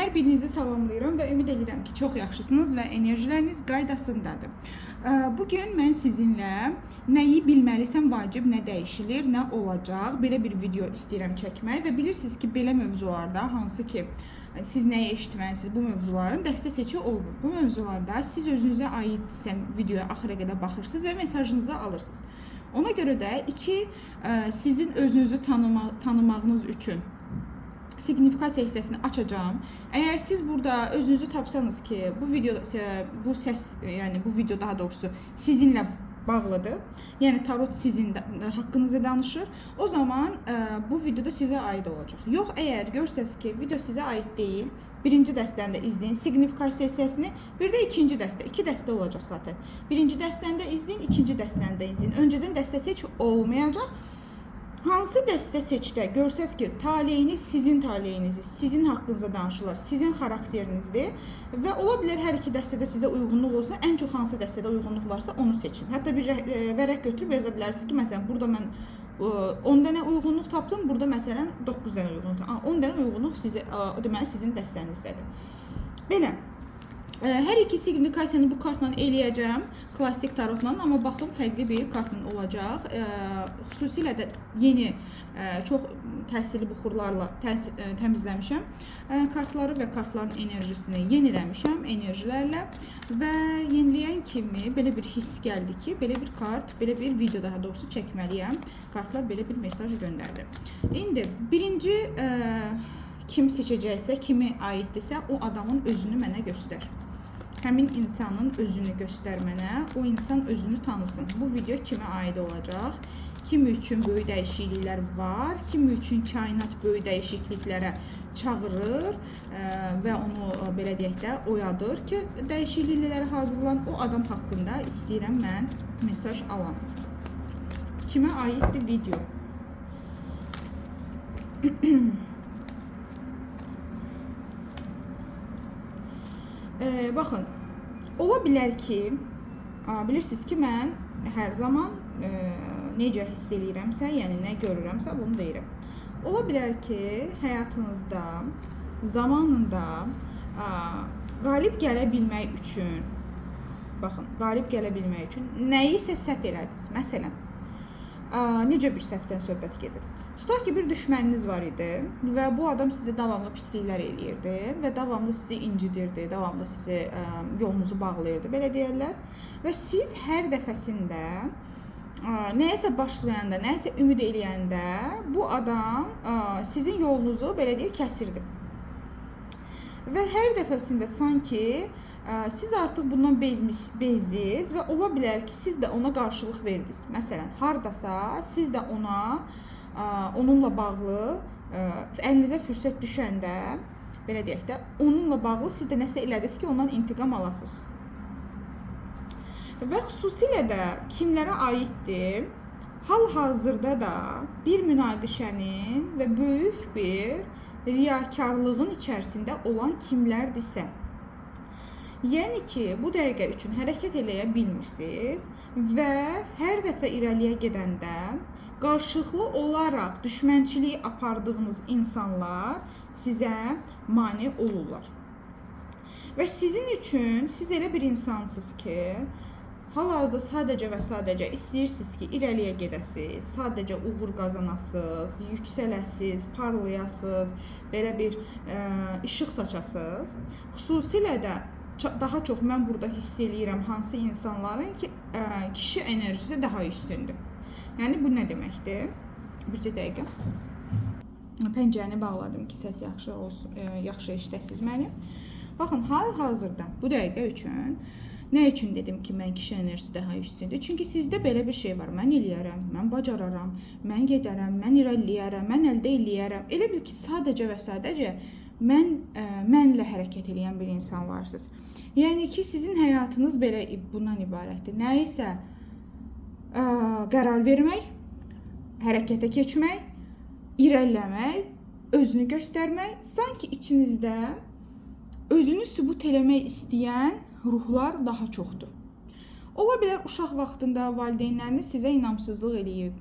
Hər birinizi salamlayıram və ümid edirəm ki, çox yaxşısınız və enerjiləriniz qaydasındadır. Bugün mən sizinlə nəyi bilməlisən vacib, nə dəyişilir, nə olacaq, belə bir video istəyirəm çəkmək və bilirsiniz ki, belə mövzularda hansı ki siz nəyi eşitməlisiniz, bu mövzuların dəstə seçi olmur. Bu mövzularda siz özünüzə aiddirsə videoya axıra qədər baxırsınız və mesajınızı alırsınız. Ona görə də iki sizin özünüzü tanımağınız üçün signifikasiya hissəsini açacağam. Əgər siz burada özünüzü tapsanız ki, bu video bu səs, yəni bu video daha doğrusu sizinlə bağlıdır. Yəni tarot sizin haqqınızda danışır. O zaman bu videoda sizə aid olacaq. Yox, əgər görsəz ki, video sizə aid deyil, birinci dəstəni də izləyin, signifikasiya hissəsini, bir də ikinci dəstə, iki dəstə olacaq zaten. Birinci dəstəni də izləyin, ikinci dəstəni də izləyin. Öncədən dəstə seç olmayacaq. Hansı dəstə seçdə görsəz ki, taleyiniz sizin taleyinizi, sizin haqqınızda danışırlar, sizin xarakterinizdir və ola bilər hər iki dəstədə sizə uyğunluq olsa, ən çox hansı dəstədə uyğunluq varsa onu seçin. Hətta bir vərəq götürüb yaza bilərsiniz ki, məsələn, burada mən 10 dənə uyğunluq tapdım, burada məsələn 9 dənə uyğunluq tapdım. 10 dənə uyğunluq sizə, deməli sizin dəstənizdədir. Belə. Hər iki signifikasiyanı bu kartla eləyəcəm, klassik tarotla, amma baxın fərqli bir kartla olacaq. Xüsusilə də yeni, çox təsirli buxurlarla təmizləmişəm kartları və kartların enerjisini yeniləmişəm enerjilərlə və yeniləyən kimi belə bir hiss gəldi ki, belə bir kart, belə bir video daha doğrusu çəkməliyəm. Kartlar belə bir mesaj göndərdi. İndi birinci kim seçəcəksə, kimi aiddirsə, o adamın özünü mənə göstər. Həmin insanın özünü göstər mənə, o insan özünü tanısın. Bu video kimə aid olacaq? Kim üçün böyük dəyişikliklər var? Kim üçün kainat böyük dəyişikliklərə çağırır və onu belə deyək də oyadır ki, dəyişikliklərə hazırlan. O adam haqqında istəyirəm mən mesaj alam. Kimə aiddir video? Baxın, ola bilər ki, bilirsiniz ki, mən hər zaman necə hiss eləyirəmsə, yəni nə görürəmsə bunu deyirəm. Ola bilər ki, həyatınızda zamanında qalib gələ bilmək üçün, baxın, qalib gələ bilmək üçün nəyisə səhv elədiniz. Məsələn, necə bir səhvdən söhbət gedir? Tutaq ki, bir düşməniniz var idi və bu adam sizə davamlı pisliklər eləyirdi və davamlı sizi incidirdi, davamlı sizi yolunuzu bağlayırdı, belə deyərlər. Və siz hər dəfəsində nəyəsə başlayanda, nəyəsə ümid eləyəndə bu adam sizin yolunuzu, belə deyir, kəsirdi. Və hər dəfəsində sanki siz artıq bundan bezdiniz və ola bilər ki, siz də ona qarşılıq verdiniz. Məsələn, hardasa siz də ona, onunla bağlı əlinizə fürsət düşəndə, belə deyək də, onunla bağlı siz də nəsə elədiniz ki, ondan intiqam alasınız. Və xüsusilə də kimlərə aiddir? Hal-hazırda da bir münaqişənin və böyük bir riyakarlığın içərisində olan kimlərdirsə, yəni ki, bu dəqiqə üçün hərəkət eləyə bilmirsiniz və hər dəfə irəliyə gedəndə qarşılıqlı olaraq düşmənçiliyi apardığınız insanlar sizə mane olurlar. Və sizin üçün, siz elə bir insansınız ki, hal-hazırda sadəcə və sadəcə istəyirsiniz ki, irəliyə gedəsiniz, sadəcə uğur qazanasınız, yüksələsiniz, parlayasınız, belə bir işıq saçasınız. Xüsusilə də daha çox mən burada hiss eləyirəm hansı insanların ki, kişi enerjisi daha üstündür. Yəni bu nə deməkdir? Bircə dəqiqə. Pəncərəni bağladım ki, səs yaxşı olsun, yaxşı eşidəsiniz məni. Baxın, hal-hazırda bu dəqiqə üçün nə üçün dedim ki, mən kişi enerjisi daha üstündür? Çünki sizdə belə bir şey var. Mən eləyərəm, mən bacararam, mən gedərəm, mən irəliləyərəm, mən əldə eləyərəm. Elə bil ki, sadəcə və sadəcə mən mənlə hərəkət eləyən bir insan varsınız. Yəni ki, sizin həyatınız belə bundan ibarətdir. Nəyisə qərar vermək, hərəkətə keçmək, irəliləmək, özünü göstərmək, sanki içinizdə özünü sübut eləmək istəyən ruhlar daha çoxdur. Ola bilər uşaq vaxtında valideynləriniz sizə inamsızlıq eləyib.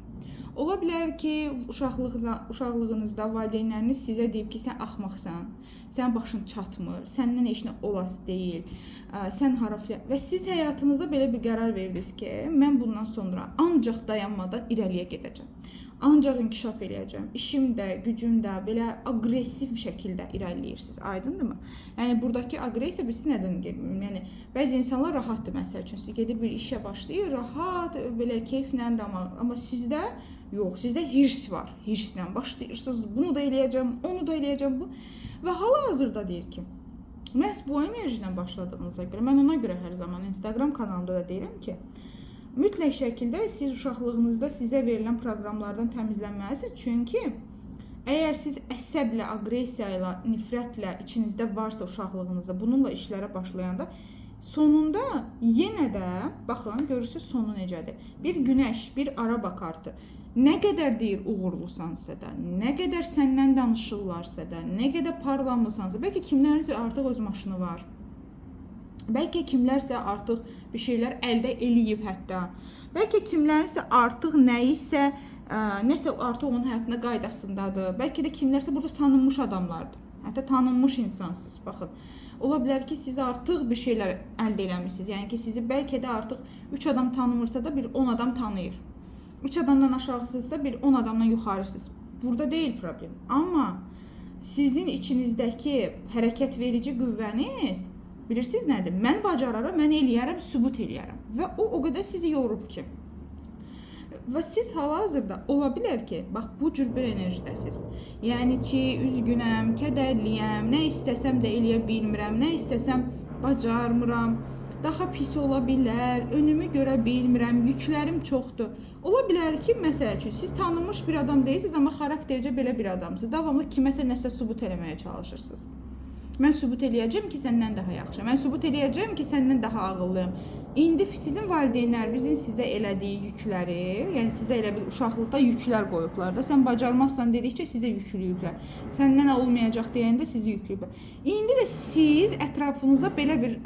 Ola bilər ki, uşaqlığınızda valideynləriniz sizə deyib ki, sən axmaqsan, sənin başın çatmır, səndən heç nə olası deyil, sən hara filan. Və siz həyatınızda belə bir qərar verdiniz ki, mən bundan sonra ancaq dayanmadan irəliyə gedəcəm. Ancaq inkişaf eləyəcəm. İşimdə, gücümdə belə aqressiv şəkildə irəliləyirsiniz. Aydındırmı? Yəni buradakı aqressiya biz nədən gedir? Yəni bəzi insanlar rahatdır məsəl üçün. Siz gedib bir işə başlayır, rahat, belə keyflə də, amma sizdə yox, sizdə hirs var. Hirslə başlayırsınız. Bunu da eləyəcəm, onu da eləyəcəm bu. Və hal-hazırda deyir ki, məhz bu enerji ilə başladığınıza görə mən ona görə hər zaman Instagram kanalımda da deyirəm ki, mütləq şəkildə siz uşaqlığınızda sizə verilən proqramlardan təmizlənməlisiniz. Çünki əgər siz əsəblə, aqressiya ilə, nifrətlə içinizdə varsa uşaqlığınızda bununla işlərə başlayanda sonunda yenə də baxın görürsüz sonu necədir. Bir günəş, bir araba kartı. Nə qədər deyir uğurlusansa da, nə qədər səndən danışırlarsa da, nə qədər parlamısansa, bəlkə kimlərinsə artıq öz maşını var. Bəlkə kimlərsə artıq bir şeylər əldə eləyib hətta. Bəlkə kimlərsə artıq nəyisə, nəsə artıq onun həyatında qaydasındadır. Bəlkə də kimlərsə burada tanınmış adamlardır. Hətta tanınmış insansınız. Baxın, ola bilər ki, siz artıq bir şeylər əldə eləmisiniz. Yəni ki, sizi bəlkə də artıq 3 adam tanımırsa da bir 10 adam tanıyır. 3 adamdan aşağısınızsa bir 10 adamdan yuxarısınız. Burada deyil problem. Amma sizin içinizdəki hərəkət verici qüvvəniz bilirsiniz nədir? Mən bacararam, mən eləyərəm, sübut eləyərəm. Və o qədər sizi yorub ki. Və siz hal-hazırda ola bilər ki, bax bu cür bir enerjidəsiniz. Yəni ki, üzgünəm, kədərliyəm, nə istəsəm də eləyə bilmirəm, nə istəsəm bacarmıram, daha pis ola bilər, önümü görə bilmirəm, yüklərim çoxdur. Ola bilər ki, məsəl üçün, siz tanınmış bir adam deyilsiniz, amma xaraktercə belə bir adamsınız. Davamlı kiməsə nəsə sübut eləməyə çalışırsınız. Mən sübut eləyəcəm ki, səndən daha yaxşıyam. Mən sübut eləyəcəm ki, səndən daha ağıllıyam. İndi sizin valideynlərinizin sizə elədiyi yükləri, yəni sizə elə bir uşaqlıqda yüklər qoyublar da, sən bacarmazsan dedikcə sizə yükləyiblər. Səndən olmayacaq deyəndə sizi yükləyiblər. İndi də siz ətrafınıza belə bir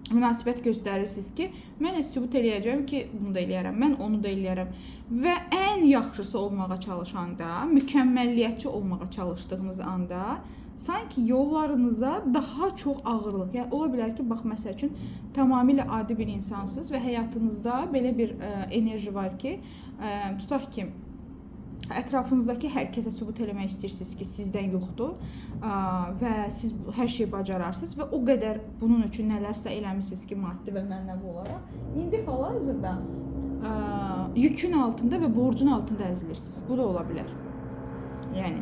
münasibət göstərirsiniz ki, mən sübut eləyəcəm ki, bunu da eləyərəm, mən onu da eləyərəm. Və ən yaxşısı olmağa çalışanda, mükəmməliyyətçi olmağa çalışdığınız anda sanki yollarınıza daha çox ağırlıq. Yəni ola bilər ki, bax məsəl üçün tamamilə adi bir insansınız və həyatınızda belə bir enerji var ki, tutaq ki, ətrafınızdakı hər kəsə sübut eləmək istəyirsiniz ki, sizdən yoxdur və siz hər şeyi bacararsınız və o qədər bunun üçün nələrsə eləmisiniz ki, maddi və mənəvi olaraq. İndi hal-hazırda yükün altında və borcun altında əzilirsiniz. Bu da ola bilər. Yəni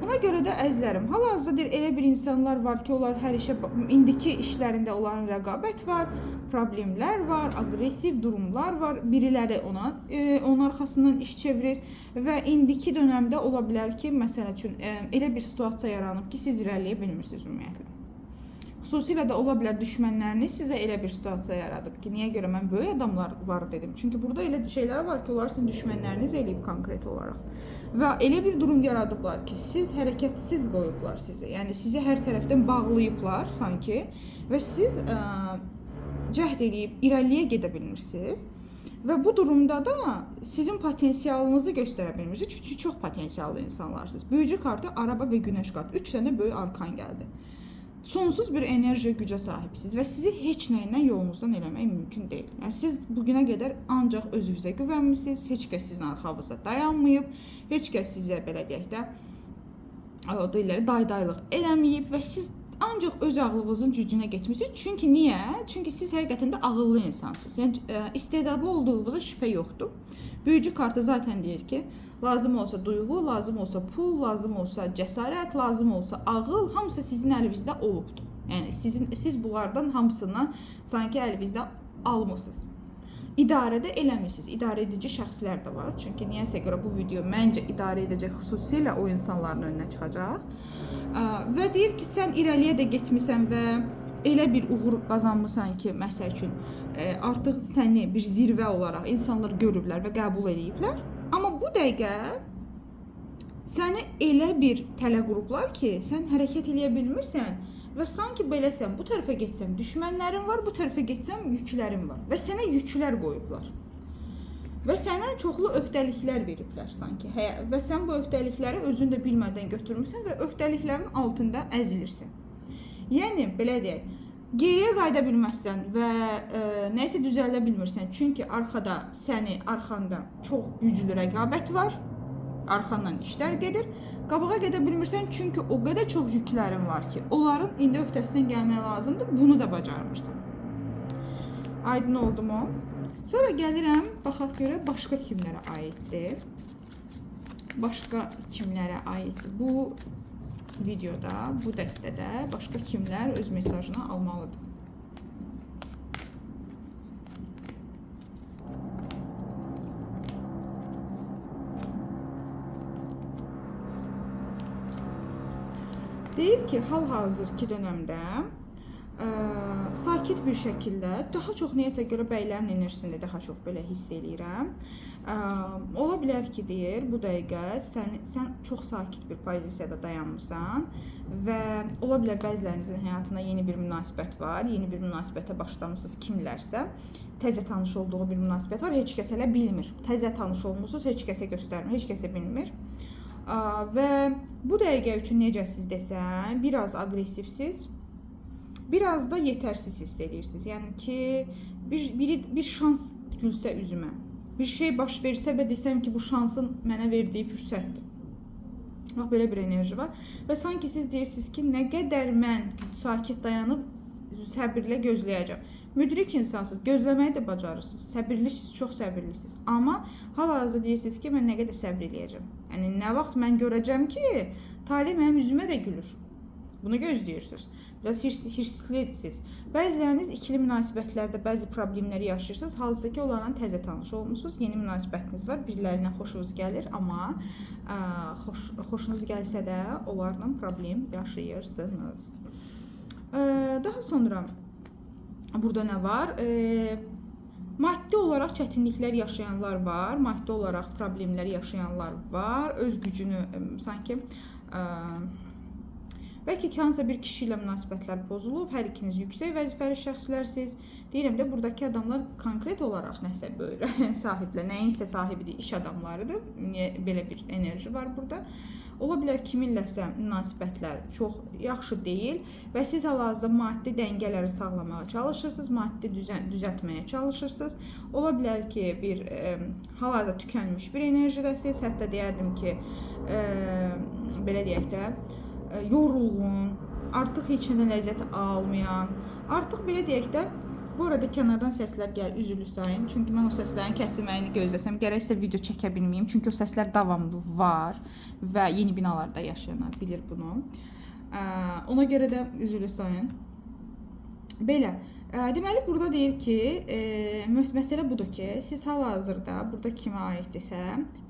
ona görə də əzizlərim, hal-hazırda deyir, elə bir insanlar var ki, onlar hər işə, indiki işlərində onların rəqabət var, problemlər var, aqressiv durumlar var. Biriləri ona, onun arxasından iş çevirir və indiki dönəmdə ola bilər ki, məsəl üçün, elə bir situasiya yaranıb ki, siz irəliləyə bilmirsiniz ümumiyyətlə. Xüsusilə də ola bilər düşmənləriniz sizə elə bir situasiya yaradıb ki, niyə görə mən böyük adamlar var dedim. Çünki burada elə şeylər var ki, onlar sizin düşmənləriniz eləyib konkret olaraq. Və elə bir durum yaradıblar ki, siz hərəkətsiz qoyublar sizi. Yəni sizi hər tərəfdən bağlayıblar sanki və siz cəhd eləyib irəliyə gedə bilmirsiniz. Və bu durumda da sizin potensialınızı göstərə bilmirsiniz. Çünki çox potensiallı insanlarsınız. Büyücü kartı, araba və günəş kartı. 3 dənə böyük arkan gəldi. Sonsuz bir enerji gücə sahibsiniz və sizi heç nə ilə yolunuzdan eləmək mümkün deyil. Yəni siz bugünə qədər ancaq özünüzə güvənmisiniz, heç kəs sizin arxanızda dayanmayıb, heç kəs sizə belə deyək də, o deyirlər, daydaylıq eləməyib və siz ancaq öz ağlınızın gücünə getmisiniz. Çünki niyə? Çünki siz həqiqətən də ağıllı insansınız. Yəni istedadlı olduğunuza şübhə yoxdur. Büyücü kartı zaten deyir ki, lazım olsa duyğu, lazım olsa pul, lazım olsa cəsarət, lazım olsa ağıl, hamısı sizin əlinizdə olubdur. Yəni siz bunlardan hamısından sanki əlinizdə almısınız. İdarədə eləmirsiniz. İdarə edici şəxslər də var. Çünki niyəsə görə bu video məncə idarə edəcək, xüsusilə o insanların önünə çıxacaq. Və deyir ki, sən irəliyə də getmisən və elə bir uğur qazanmısan ki, məsəl üçün, artıq səni bir zirvə olaraq insanlar görüblər və qəbul eləyiblər. Amma bu dəqiqə səni elə bir tələ qurublar ki, sən hərəkət eləyə bilmirsən və sanki beləsən, bu tərəfə getsəm düşmənlərim var, bu tərəfə getsəm yüklərim var və sənə yüklər qoyublar. Və sənə çoxlu öhdəliklər veriblər sanki. Və sən bu öhdəlikləri özün də bilmədən götürmüsən və öhdəliklərin altında əzilirsən. Yəni belə deyək, geriyə qayıda bilməzsən və nəyisə düzəldə bilmirsən. Çünki arxada səni, arxanda çox güclü rəqabət var. Arxandan işlər gedir. Qabağa gedə bilmirsən çünki o qədər çox yüklərin var ki, onların indi öhdəsindən gəlmək lazımdır. Bunu da bacarmırsan. Aydın oldu mu? Sonra gəlirəm, baxaq görə başqa kimlərə aiddir. Başqa kimlərə aiddir. Bu videoda, bu dəstədə başqa kimlər öz mesajını almalıdır. Deyir ki, hal-hazırki dönəmdə sakit bir şəkildə, daha çox nəyəsə görə bəylərin enerjisində daha çox belə hiss eləyirəm. Ola bilər ki, deyir, bu dəqiqə sən çox sakit bir pozisiyada dayanmısan və ola bilər bəzilərinizin həyatında yeni bir münasibət var, yeni bir münasibətə başlamısınız kimlərsə, təzə tanış olduğu bir münasibət var, heç kəs hələ bilmir. Təzə tanış olmusunuz, heç kəsə göstərmir, heç kəsə bilmir. Və bu dəqiqə üçün necəsiz desəm, biraz aqressivsiz, biraz da yetərsiz hiss edirsiniz. Yəni ki, bir şans gülsə üzümə, bir şey baş versə və desəm ki, bu şansın mənə verdiyi fürsətdir. Bax, belə bir enerji var. Və sanki siz deyirsiniz ki, nə qədər mən sakit dayanıb səbirlə gözləyəcəm. Müdrik insansınız, gözləməyi də bacarırsınız. Səbirlisiniz, çox səbirlisiniz. Amma hal-hazırda deyirsiniz ki, mən nə qədər səbir eləyəcəm. Yəni, nə vaxt mən görəcəm ki, talih mənim üzümə də gülür. Bunu gözləyirsiniz. Biraz hirslisiniz. Bəziləriniz ikili münasibətlərdə bəzi problemləri yaşayırsınız. Hansısa ki, onlarla təzə tanış olmuşsunuz. Yeni münasibətiniz var. Birilərinə xoşunuz gəlir, amma xoşunuz gəlsə də onlarla problem yaşayırsınız. Daha sonra burada nə var? Maddi olaraq çətinliklər yaşayanlar var. Maddi olaraq problemlər yaşayanlar var. Öz gücünü sanki... Bəlkə ki, hansısa bir kişi ilə münasibətlər pozulub, hər ikiniz yüksək vəzifəli şəxslərsiniz. Deyirəm də, buradakı adamlar konkret olaraq nəsə böyle sahiblər, nəyinsə sahibidir, iş adamlarıdır. Niyə belə bir enerji var burada? Ola bilər kiminləsə münasibətlər çox yaxşı deyil və siz hal-hazırda maddi dəngələri sağlamağa çalışırsınız, maddi düzəltməyə çalışırsınız. Ola bilər ki, bir hal-hazırda tükənmiş bir enerjidəsiniz. Hətta deyərdim ki, belə deyək də, yorulğun, artıq heç nədən ləzzət almayan, artıq belə deyək də, bu arada kənardan səslər gəlir, üzürlü sayın. Çünki mən o səslərin kəsilməyini gözləsəm, gərəksə video çəkə bilməyim. Çünki o səslər davamlı var və yeni binalarda yaşayanlar bilir bunu. Ona görə də üzürlü sayın. Belə, deməli burada deyir ki, məsələ budur ki, siz hal-hazırda burada kimə aiddirsə,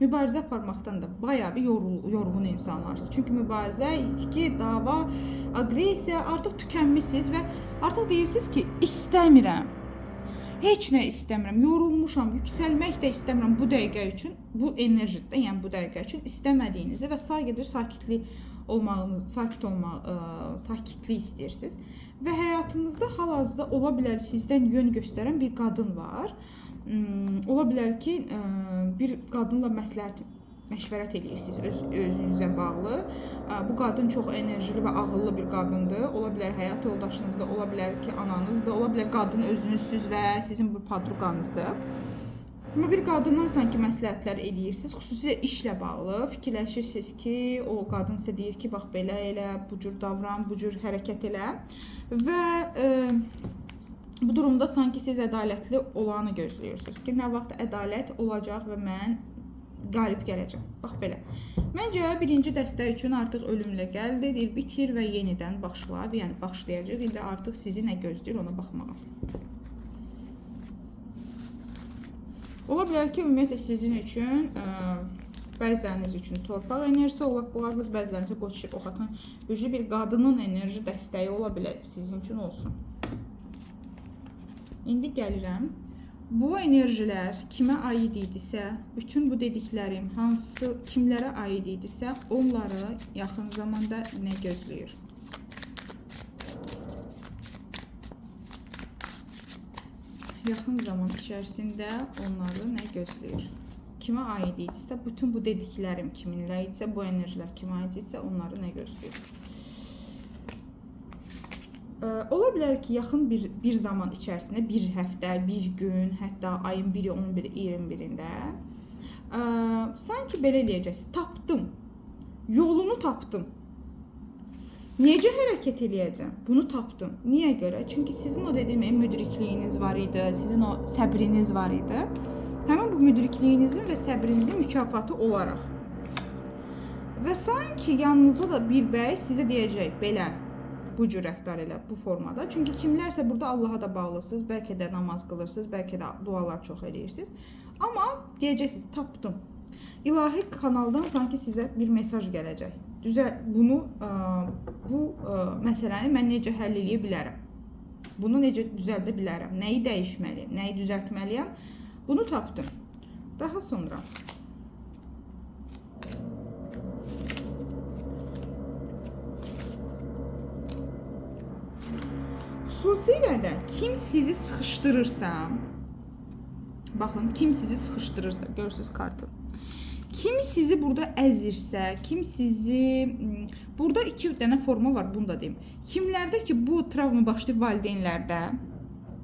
mübarizə aparmaqdan da bayağı bir yorğun insanlarsınız. Çünki mübarizə, itki, dava, aqressiya, artıq tükənmişsiniz və artıq deyirsiniz ki, istəmirəm. Heç nə istəmirəm, yorulmuşam, yüksəlmək də istəmirəm bu dəqiqə üçün, bu enerjidə, yəni bu dəqiqə üçün istəmədiyinizi və sadəcə sakitlik olmağınız, sakitlik istəyirsiniz. Və həyatınızda hal-hazırda ola bilər sizdən yön göstərən bir qadın var. Ola bilər ki, bir qadınla məşvərət eləyirsiniz özünüzə bağlı. Bu qadın çox enerjili və ağıllı bir qadındır. Ola bilər həyat yoldaşınızdır, ola bilər ki, ananızdır, ola bilər qadın özünüzsüz və sizin bu padruqanızdır. Amma bir qadından sanki məsləhətlər eləyirsiniz, xüsusilə işlə bağlı. Fikirləşirsiniz ki, o qadın sizə deyir ki, bax belə elə, bu cür davran, bu cür hərəkət elə. Və bu durumda sanki siz ədalətli olanı gözləyirsiniz ki, nə vaxt ədalət olacaq və mən qalib gələcəm. Bax belə. Məncə birinci dəstə üçün artıq ölümlə gəldi, deyir, bitir və yenidən başla, yəni başlayacaq. İndi artıq sizi nə gözləyir ona baxmağa. Ola bilər ki, ümumiyyətlə sizin üçün, bəziləriniz üçün torpaq enerjisi olaq boğaqlız, bəziləriniz qoç ox atan güclü bir qadının enerji dəstəyi ola bilər, sizin üçün olsun. İndi gəlirəm. Bu enerjilər kimə aid idisə, bütün bu dediklərim hansı kimlərə aid idisə, onları yaxın zamanda nə gözləyir? Yaxın zaman içərisində onları nə gözləyir? Kimə aid idisə, bütün bu dediklərim kiminlə idisə, bu enerjilər kimə aid idisə, onları nə gözləyir? Ola bilər ki, yaxın bir zaman içərisində, bir həftə, bir gün, hətta ayın 1-i, 11-i, 21-də sanki belə eləyəcəksiniz. Tapdım. Yolunu tapdım. Necə hərəkət eləyəcəm? Bunu tapdım. Niyə görə? Çünki sizin o dediyim müdrikliyiniz var idi, sizin o səbriniz var idi. Həmin bu müdrikliyinizin və səbrinizin mükafatı olaraq. Və sanki yanınızda da bir bəy sizə deyəcək belə, bu cür rəftar elə, bu formada. Çünki kimlərsə burada Allaha da bağlısınız, bəlkə də namaz qılırsınız, bəlkə də dualar çox eləyirsiniz. Amma deyəcəksiniz, tapdım. İlahi kanaldan sanki sizə bir mesaj gələcək. Bunu, bu məsələni mən necə həll eləyə bilərəm? Bunu necə düzəldə bilərəm? Nəyi dəyişməliyəm? Nəyi düzəltməliyəm? Bunu tapdım. Daha sonra xüsusilə də kim sizi sıxışdırırsa, baxın, kim sizi sıxışdırırsa, görürsünüz kartı. Kim sizi burada əzirsə, kim sizi... Burada iki dənə forma var, bunu da deyim. Kimlərdə ki, bu travma başlayır valideynlərdə,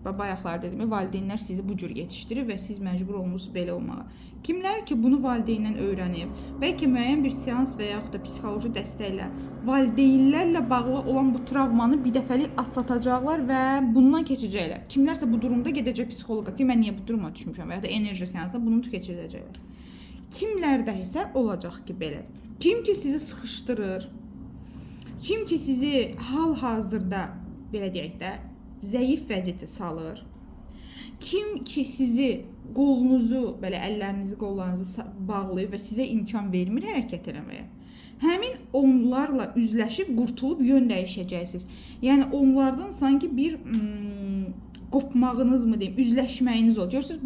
bayaqlar dedim, valideynlər sizi bu cür yetişdirir və siz məcbur olmusunuz belə olmağa. Kimlər ki, bunu valideyndən öyrənib, bəlkə müəyyən bir seans və yaxud da psixoloji dəstəklə valideynlərlə bağlı olan bu travmanı bir dəfəlik atlatacaqlar və bundan keçəcəklər. Kimlərsə bu durumda gedəcək psixoloqa ki, mən niyə bu duruma düşmüşəm və ya da enerji seansa bunu keçiriləcəklər. Kimlərdə isə olacaq ki, belə. Kim ki sizi sıxışdırır, kim ki sizi hal-hazırda, belə deyək də, zəif vəziyyətə salır, kim ki sizi qolunuzu, belə əllərinizi, qollarınızı bağlayır və sizə imkan vermir hərəkət eləməyə, həmin onlarla üzləşib, qurtulub yön dəyişəcəksiniz. Yəni, onlardan sanki bir qopmağınız mı deyim, üzləşməyiniz olur. Görürsünüz,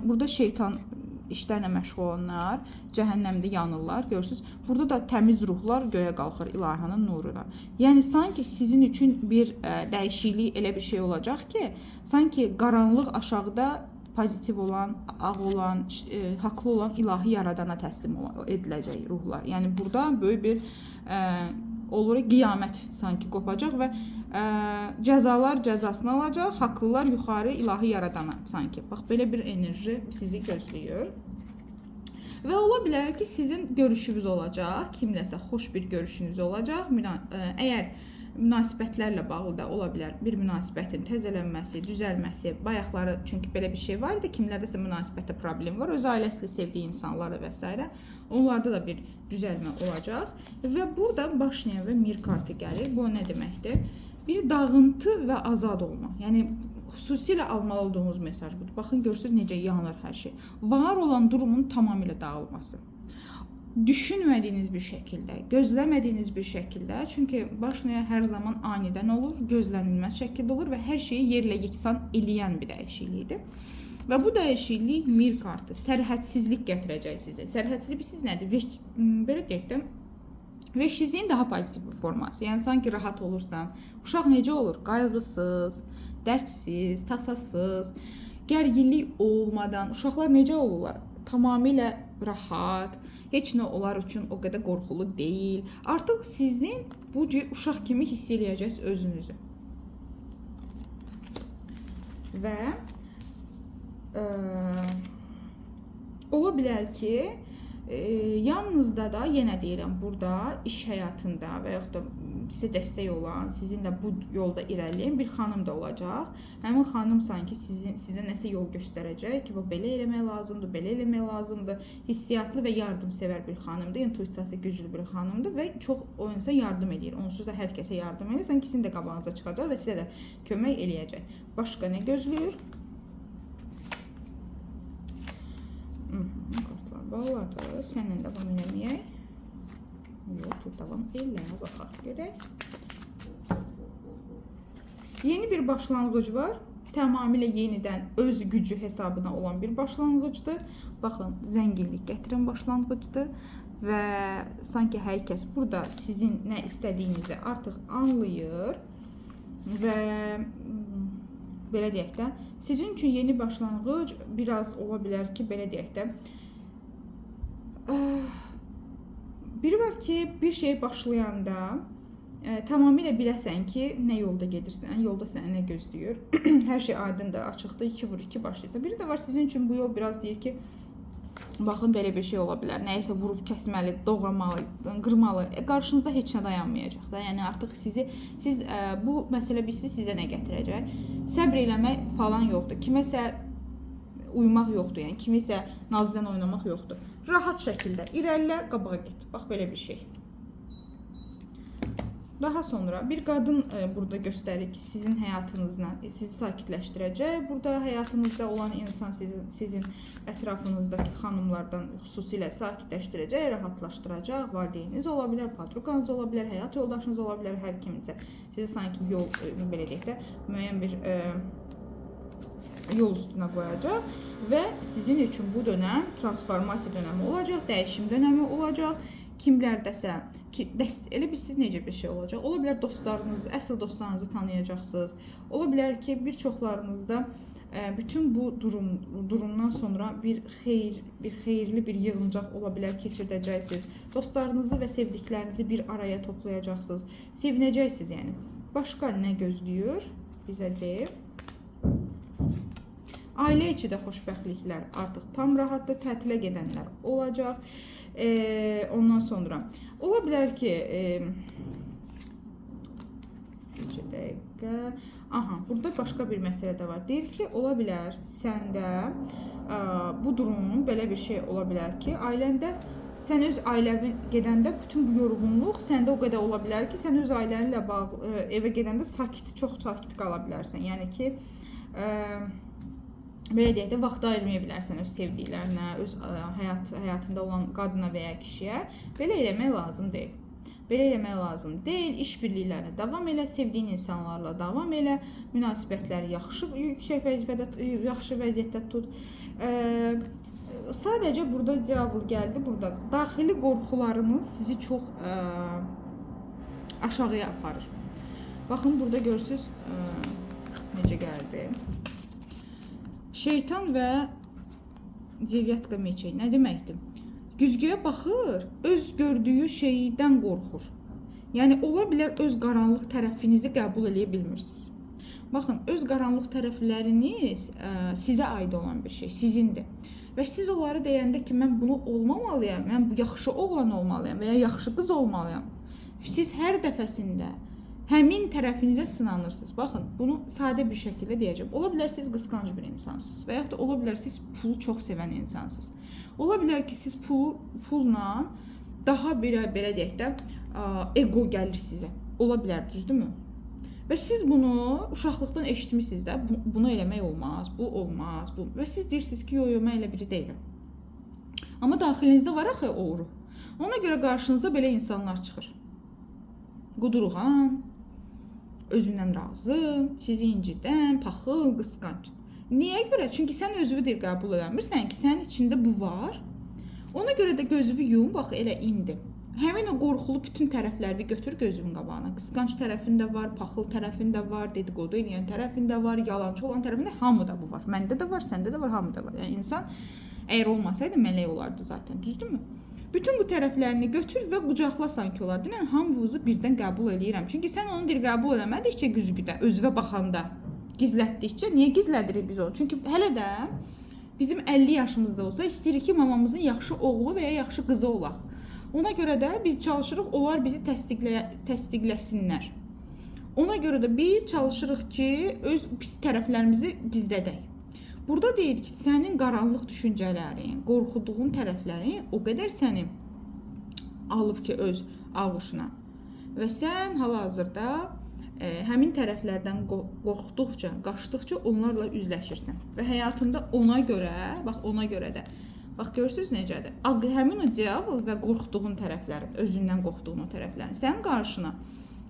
burada şeytan işlərlə məşğul olanlar cəhənnəmdə yanırlar, görürsünüz. Burada da təmiz ruhlar göyə qalxır ilahanın nuruna. Yəni, sanki sizin üçün bir dəyişiklik elə bir şey olacaq ki, sanki qaranlıq aşağıda pozitiv olan, ağ olan, haqlı olan ilahi yaradana təslim ediləcək ruhlar. Yəni, burada böyük bir olur, qiyamət sanki qopacaq və cəzalar cəzasını alacaq, haqlılar yuxarı ilahi yaradana sanki. Bax, belə bir enerji sizi gözləyir. Və ola bilər ki, sizin görüşünüz olacaq, kimləsə xoş bir görüşünüz olacaq. Əgər münasibətlərlə bağlı da ola bilər bir münasibətin təzələnməsi, düzəlməsi, bayaqları çünki belə bir şey var idi, kimlərdəsə münasibətdə problem var, öz ailəsiyle sevdiyi insanlarla və s. Onlarda da bir düzəlmə olacaq. Və burada Başniya və Mir kartı gəlir. Bu nə deməkdir? Bir dağıntı və azad olma. Yəni, xüsusilə almalı olduğunuz mesaj budur. Baxın, görürsünüz necə yanır hər şey. Var olan durumun tamamilə dağılması. Düşünmədiyiniz bir şəkildə, gözləmədiyiniz bir şəkildə, çünki Başniya hər zaman anidən olur, gözlənilməz şəkildə olur və hər şeyi yerlə yeksan eləyən bir dəyişiklikdir. Və bu dəyişiklik Mir kartı, sərhədsizlik gətirəcək sizə. Sərhədsizlik siz nədir? Belə deyək də, veşsizliyin daha pozitiv bir forması. Yəni, sanki rahat olursan, uşaq necə olur? Qayğısız, dərdsiz, tasasız, gərginlik olmadan uşaqlar necə olurlar? Tamamilə rahat, heç nə onlar üçün o qədər qorxulu deyil. Artıq sizin bu cür uşaq kimi hiss eləyəcəksiniz özünüzü. Və ola bilər ki, yanınızda da, yenə deyirəm, burada iş həyatında və yaxud da sizə dəstək olan, sizinlə bu yolda irəliləyən bir xanım da olacaq. Həmin xanım sanki sizə nəsə yol göstərəcək ki, bu belə eləmək lazımdır, belə eləmək lazımdır. Hissiyatlı və yardımsevər bir xanımdır, intuisiyası güclü bir xanımdır və çox o insan yardım edir. Onsuz da hər kəsə yardım edir. Sanki sizin də qabağınıza çıxacaq və sizə də kömək eləyəcək. Başqa nə gözləyir? Kartlar bağladı. Səninlə davam eləməyək. Yox, davam elə. Baxaq görək. Yeni bir başlanğıc var. Tamamilə yenidən öz gücü hesabına olan bir başlanğıcdır. Baxın, zənginlik gətirən başlanğıcdır və sanki hər kəs burada sizin nə istədiyinizi artıq anlayır və Belə deyək də, sizin üçün yeni başlanğıc biraz ola bilər ki, belə deyək də, biri var ki, bir şey başlayanda tamamilə biləsən ki, nə yolda gedirsən, yolda səni nə gözləyir. Hər şey aydındır, açıqdır, 2 vur 2 başlayırsan. Biri də var sizin üçün bu yol biraz deyir ki, baxın belə bir şey ola bilər. Nəyisə vurub kəsməli, doğramalı, qırmalı. Qarşınıza heç nə dayanmayacaq da. Yəni artıq siz bu məsələ bilsiz sizə nə gətirəcək. Səbr eləmək falan yoxdur. Kiməsə uymaq yoxdur. Yəni kimisə nazdan oynamaq yoxdur. Rahat şəkildə irəlilə, qabağa get. Bax belə bir şey. Daha sonra bir qadın burada göstərir ki, sizin həyatınızla sizi sakitləşdirəcək. Burada həyatınızda olan insan sizin ətrafınızdakı xanımlardan xüsusilə sakitləşdirəcək, rahatlaşdıracaq. Valideyniniz ola bilər, patrukanız ola bilər, həyat yoldaşınız ola bilər, hər kiminsə. Sizi sanki yol, belə deyək də, müəyyən bir yol üstünə qoyacaq və sizin üçün bu dönəm transformasiya dönəmi olacaq, dəyişim dönəmi olacaq. Kimlərdəsə ki, elə bilsiz necə bir şey olacaq. Ola bilər dostlarınızı, əsl dostlarınızı tanıyacaqsınız. Ola bilər ki, bir çoxlarınızda bütün bu durumdan sonra bir xeyir, bir xeyirli bir yığıncaq ola bilər keçirdəcəksiniz. Dostlarınızı və sevdiklərinizi bir araya toplayacaqsınız. Sevinəcəksiniz yəni. Başqa nə gözləyir? Bizə de. Ailə içi də xoşbəxtliklər artıq tam rahatdır, tətilə gedənlər olacaq. Ondan sonra ola bilər ki, neçə dəqiqə. Aha, burada başqa bir məsələ də var. Deyir ki, ola bilər səndə bu durum belə bir şey ola bilər ki, ailəndə sən öz ailəvin gedəndə bütün bu yorğunluq səndə o qədər ola bilər ki, sən öz ailənlə bağlı evə gedəndə sakit, çox sakit qala bilərsən. Yəni ki, belə deyək də, vaxt ayırmaya bilərsən öz sevdiklərinə, öz həyatında olan qadına və ya kişiyə. Belə eləmək lazım deyil. Belə eləmək lazım deyil. İş birliklərinə davam elə, sevdiyin insanlarla davam elə, münasibətləri yaxşı, yüksək vəzifədə, yaxşı vəziyyətdə tut. Sadəcə burada Diabol gəldi. Burada daxili qorxularınız sizi çox aşağıya aparır. Baxın, burada görürsüz necə gəldi. Şeytan və Devyatka meçey nə deməkdir? Güzgüyə baxır, öz gördüyü şeydən qorxur. Yəni ola bilər öz qaranlıq tərəfinizi qəbul eləyə bilmirsiniz. Baxın, öz qaranlıq tərəfləriniz sizə aid olan bir şey, sizindir. Və siz onları deyəndə ki, mən bunu olmamalıyam, mən bu yaxşı oğlan olmalıyam və ya yaxşı qız olmalıyam. Siz hər dəfəsində həmin tərəfinizə sınanırsınız. Baxın, bunu sadə bir şəkildə deyəcəm. Ola bilər siz qısqanc bir insansınız və yaxud da ola bilər siz pulu çox sevən insansınız. Ola bilər ki, siz pulla daha bir belə deyək də, ego gəlir sizə. Ola bilər, düzdürmü? Və siz bunu uşaqlıqdan eşitmisiniz də, bunu eləmək olmaz, bu olmaz, bu. Və siz deyirsiniz ki, yo, yo, mən elə biri deyiləm. Amma daxilinizdə var axı o ruh. Ona görə qarşınıza belə insanlar çıxır. Qudurğan, özündən razı, sizi incidən, paxıl, qısqanc. Niyə görə? Çünki sən özünü deyir qəbul eləmirsən ki, sənin içində bu var. Ona görə də gözünü yum, bax elə indi. Həmin o qorxulu bütün tərəfləri götür gözünün qabağına. Qısqanc tərəfində var, paxıl tərəfində var, dedikodu eləyən tərəfində var, yalançı olan tərəfində, hamıda bu var. Məndə də var, səndə də var, hamıda var. Yəni insan əgər olmasaydı mələk olardı zaten, düzdürmü? Bütün bu tərəflərini götür və qucaqla sanki olar. Denən hamınızı birdən qəbul eləyirəm. Çünki sən onu deyir qəbul eləmədikcə güzgüdə, özünə baxanda, gizlətdikcə, niyə gizlədirik biz onu? Çünki hələ də bizim 50 yaşımızda olsa istəyirik ki, mamamızın yaxşı oğlu və ya yaxşı qızı olaq. Ona görə də biz çalışırıq, onlar bizi təsdiqləsinlər. Ona görə də biz çalışırıq ki, öz pis tərəflərimizi gizlədək. Burada deyir ki, sənin qaranlıq düşüncələrin, qorxuduğun tərəflərin o qədər səni alıb ki, öz ağuşuna. Və sən hal-hazırda həmin tərəflərdən qorxduqca, qaçdıqca onlarla üzləşirsən. Və həyatında ona görə, bax ona görə də, bax görürsünüz necədir? Həmin o diavol və qorxduğun tərəflərin, özündən qorxduğun o tərəflərin sənin qarşına,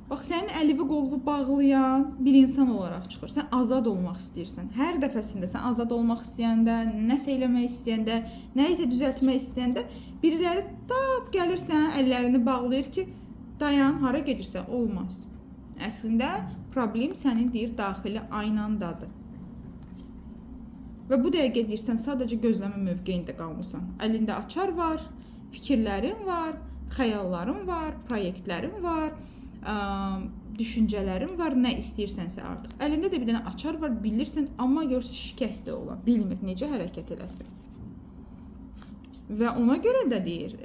bax sənin əlivi qolunu bağlayan bir insan olaraq çıxır. Sən azad olmaq istəyirsən. Hər dəfəsində sən azad olmaq istəyəndə, nəsə eləmək istəyəndə, nəyisə düzəltmək istəyəndə biriləri tap gəlir sənin əllərini bağlayır ki, dayan, hara gedirsən, olmaz. Əslində problem sənin deyir daxili aynandadır. Və bu dəqiqə deyirsən, sadəcə gözləmə mövqeyində qalmısan. Əlində açar var, fikirlərin var, xəyalların var, proyektlərin var, düşüncələrin var, nə istəyirsənsə artıq. Əlində də bir dənə açar var, bilirsən, amma görürsən şikəstə olan, bilmir necə hərəkət eləsin. Və ona görə də deyir,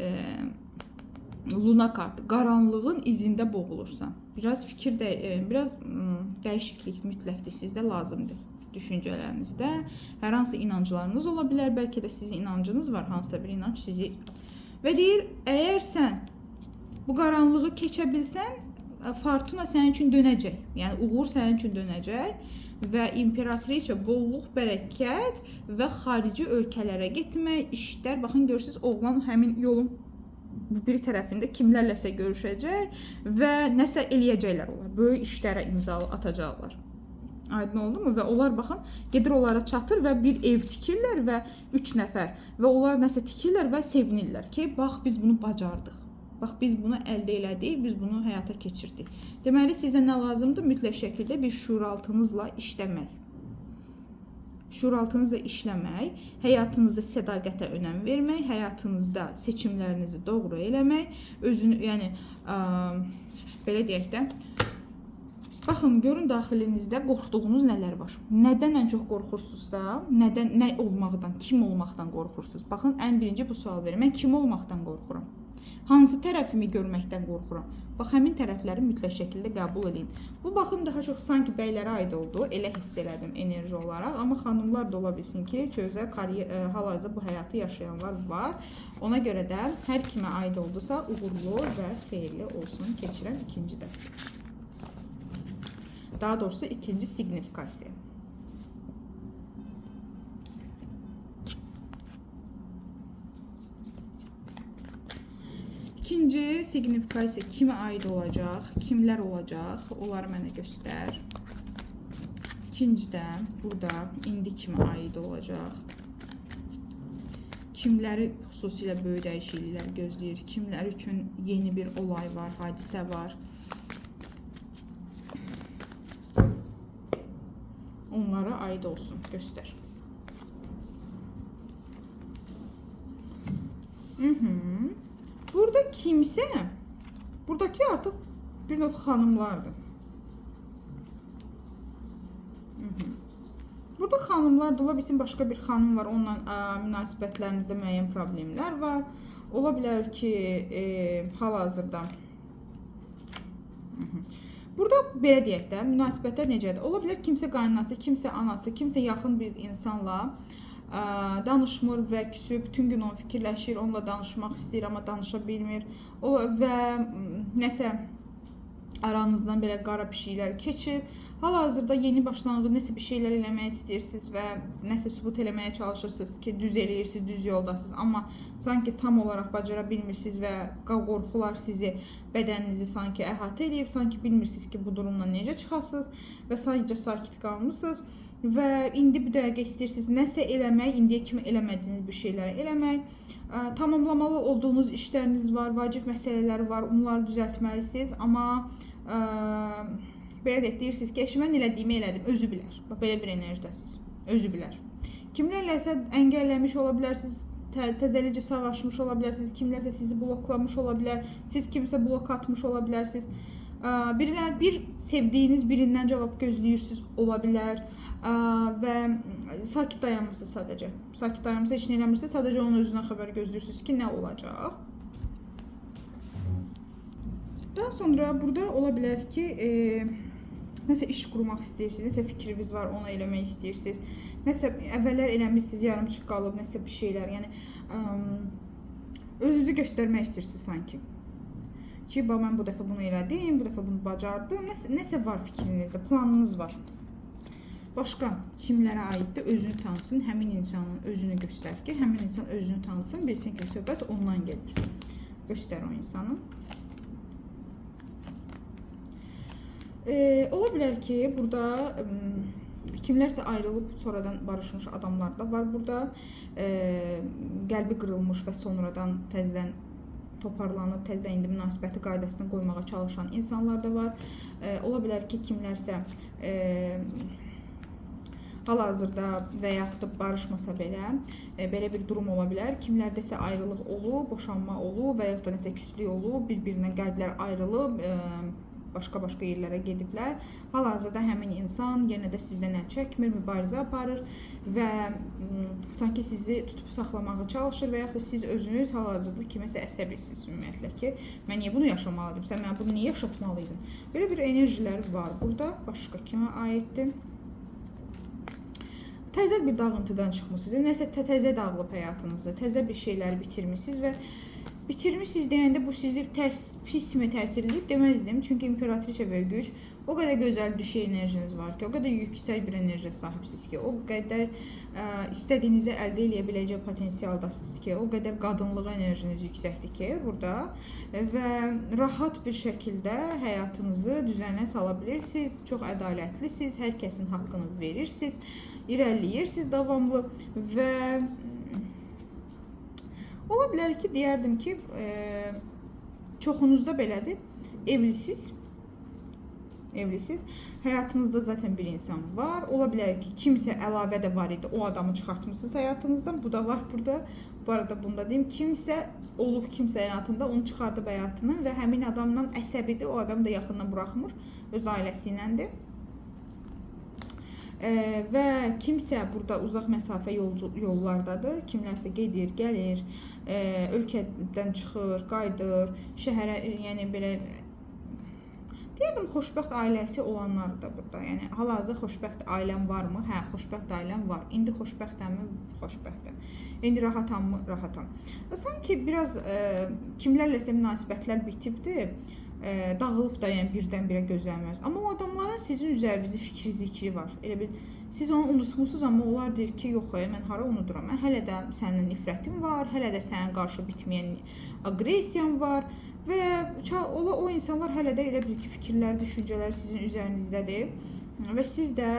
Luna kartı, qaranlığın izində boğulursan. Biraz fikir də, biraz dəyişiklik mütləqdir, sizdə lazımdır düşüncələrinizdə. Hər hansı inanclarınız ola bilər, bəlkə də sizin inancınız var, hansısa bir inanc sizi. Və deyir, əgər sən bu qaranlığı keçə bilsən, fortuna sənin üçün dönəcək. Yəni uğur sənin üçün dönəcək və imperatriça bolluq, bərəkət və xarici ölkələrə getmək, işlər. Baxın görürsüz, oğlan həmin yolun bu bir tərəfində kimlərləsə görüşəcək və nəsə eləyəcəklər onlar. Böyük işlərə imza atacaqlar. Aydın oldu mu? Və onlar baxın, gedir onlara çatır və bir ev tikirlər və 3 nəfər və onlar nəsə tikirlər və sevinirlər ki, bax biz bunu bacardıq. Bax biz bunu əldə elədik, biz bunu həyata keçirdik. Deməli sizə nə lazımdır? Mütləq şəkildə bir şuuraltınızla işləmək. Şuuraltınızla işləmək, həyatınızda sədaqətə önəm vermək, həyatınızda seçimlərinizi doğru eləmək, özünü, yəni belə deyək də, baxın, görün daxilinizdə qorxduğunuz nələr var. Nədən ən çox qorxursunuzsa, nədən, nə olmaqdan, kim olmaqdan qorxursunuz? Baxın, ən birinci bu sual verin. Mən kim olmaqdan qorxuram? Hansı tərəfimi görməkdən qorxuram? Bax, həmin tərəfləri mütləq şəkildə qəbul edin. Bu baxım daha çox sanki bəylərə aid oldu. Elə hiss elədim enerji olaraq. Amma xanımlar da ola bilsin ki, çözə hal-hazırda bu həyatı yaşayanlar var. Ona görə də hər kimə aid oldusa uğurlu və xeyirli olsun. Keçirəm ikinci dəstə. Daha doğrusu ikinci signifikasiya. İkinci signifikasiya kimə aid olacaq, kimlər olacaq, onları mənə göstər. İkincidə burada indi kimə aid olacaq, kimləri xüsusilə böyük dəyişikliklər gözləyir, kimlər üçün yeni bir olay var, hadisə var. Onlara aid olsun, göstər. Burada kimsə, buradakı artıq bir növ xanımlardır. Burada xanımlar da ola bilsin, başqa bir xanım var, onunla münasibətlərinizdə müəyyən problemlər var. Ola bilər ki, hal-hazırda. Burada belə deyək də, münasibətlər necədir? Ola bilər kimsə qaynanası, kimsə anası, kimsə yaxın bir insanla danışmır və küsüb, bütün gün onu fikirləşir, onunla danışmaq istəyir, amma danışa bilmir. Və nəsə aranızdan belə qara pişiklər keçib. Hal-hazırda yeni başlanğıc nəsə bir şeylər eləmək istəyirsiniz və nəsə sübut eləməyə çalışırsınız ki, düz eləyirsiniz, düz yoldasınız, amma sanki tam olaraq bacara bilmirsiniz və qorxular sizi, bədəninizi sanki əhatə eləyib, sanki bilmirsiniz ki, bu durumdan necə çıxasınız və sadəcə sakit qalmısınız. Və indi bu dəqiqə istəyirsiniz nəsə eləmək, indiyə kimi eləmədiyiniz bir şeyləri eləmək, tamamlamalı olduğunuz işləriniz var, vacib məsələlər var, onları düzəltməlisiniz, amma belə deyək, deyirsiniz ki, mən elədiyimi elədim, özü bilər. Bax, belə bir enerjidəsiniz, özü bilər. Kimlərləsə əngəlləmiş ola bilərsiniz, təzəlicə savaşmış ola bilərsiniz, kimlərsə sizi bloklamış ola bilər, siz kimsə blok atmış ola bilərsiniz. Bir sevdiyiniz birindən cavab gözləyirsiniz ola bilər və sakit dayanmırsınız sadəcə. Sakit dayanmırsınız, heç nə eləmirsiniz, sadəcə onun özünə xəbər gözləyirsiniz ki, nə olacaq. Daha sonra burada ola bilər ki, nəsə iş qurmaq istəyirsiniz, nəsə fikriniz var, onu eləmək istəyirsiniz. Nəsə əvvəllər eləmişsiniz, yarımçıq qalıb, nəsə bir şeylər, yəni özünüzü göstərmək istəyirsiniz sanki. Ki, bax, mən bu dəfə bunu elədim, bu dəfə bunu bacardım. Nəsə var fikrinizdə, planınız var. Başqa kimlərə aiddir, özünü tanısın, həmin insanın özünü göstər ki, həmin insan özünü tanısın, bilsin ki, söhbət ondan gedir. Göstər o insanı. Ola bilər ki, burada kimlərsə ayrılıb, sonradan barışmış adamlar da var burada. Qəlbi qırılmış və sonradan təzədən toparlanıb, təzə indi münasibəti qaydasına qoymağa çalışan insanlar da var. Ola bilər ki, kimlərsə Hal-hazırda və yaxud da barışmasa belə, belə bir durum ola bilər. Kimlərdəsə ayrılıq olub, boşanma olub və yaxud da nəsə küslük olub, bir-birindən qəlblər ayrılıb, başqa-başqa yerlərə gediblər. Hal-hazırda həmin insan yenə də sizdən əl çəkmir, mübarizə aparır və sanki sizi tutub saxlamağa çalışır və yaxud da siz özünüz hal-hazırda kiməsə əsəbisiniz ümumiyyətlə ki, mən niyə bunu yaşamalıydım, sən mənə bunu niyə yaşatmalıydın? Belə bir enerjilər var burada. Başqa kimə aiddir? Təzə bir dağıntıdan çıxmısınız. Nəsə təzə dağılıb həyatınızda, təzə bir şeyləri bitirmisiniz və bitirmisiniz deyəndə bu sizi pismi təsir eləyib deməzdim. Çünki imperatriça və güc o qədər gözəl düşey enerjiniz var ki, o qədər yüksək bir enerjiyə sahibsiniz ki, o qədər istədiyinizi əldə eləyə biləcək potensialdasınız ki, o qədər qadınlıq enerjiniz yüksəkdir ki, burada və rahat bir şəkildə həyatınızı düzənə sala bilirsiniz. Çox ədalətlisiniz, hər kəsin haqqını verirsiniz, irəliləyirsiniz davamlı və ola bilər ki, deyərdim ki, çoxunuzda belədir, evlisiz, evlisiz. Həyatınızda zaten bir insan var. Ola bilər ki, kimsə əlavə də var idi, o adamı çıxartmısınız həyatınızdan. Bu da var burada. Bu arada bunu da deyim. Kimsə olub kimsə həyatında, onu çıxardıb həyatından və həmin adamla əsəbidir. O adam da yaxından buraxmır. Öz ailəsi iləndir. Və kimsə burada uzaq məsafə yollardadır. Kimlərsə gedir, gəlir, ölkədən çıxır, qayıdır, şəhərə, yəni belə deyərdim, xoşbəxt ailəsi olanlar da burada. Yəni hal-hazırda xoşbəxt ailəm varmı? Hə, xoşbəxt ailəm var. İndi xoşbəxtəmmi? Xoşbəxtəm. İndi rahatammy? Rahatam. Sanki biraz kimlərləsə münasibətlər bitibdir, dağılıb da, yəni birdən-birə gözəlməz. Amma o adamların sizin üzərinizdə fikri, zikri var. Elə bil siz onu unutmusunuz, amma onlar deyir ki, yox, mən hara unuduram. Mən hələ də sənin nifrətim var, hələ də sənin qarşı bitməyən aqressiyam var və o insanlar hələ də elə bil ki, fikirlər, düşüncələr sizin üzərinizdədir və siz də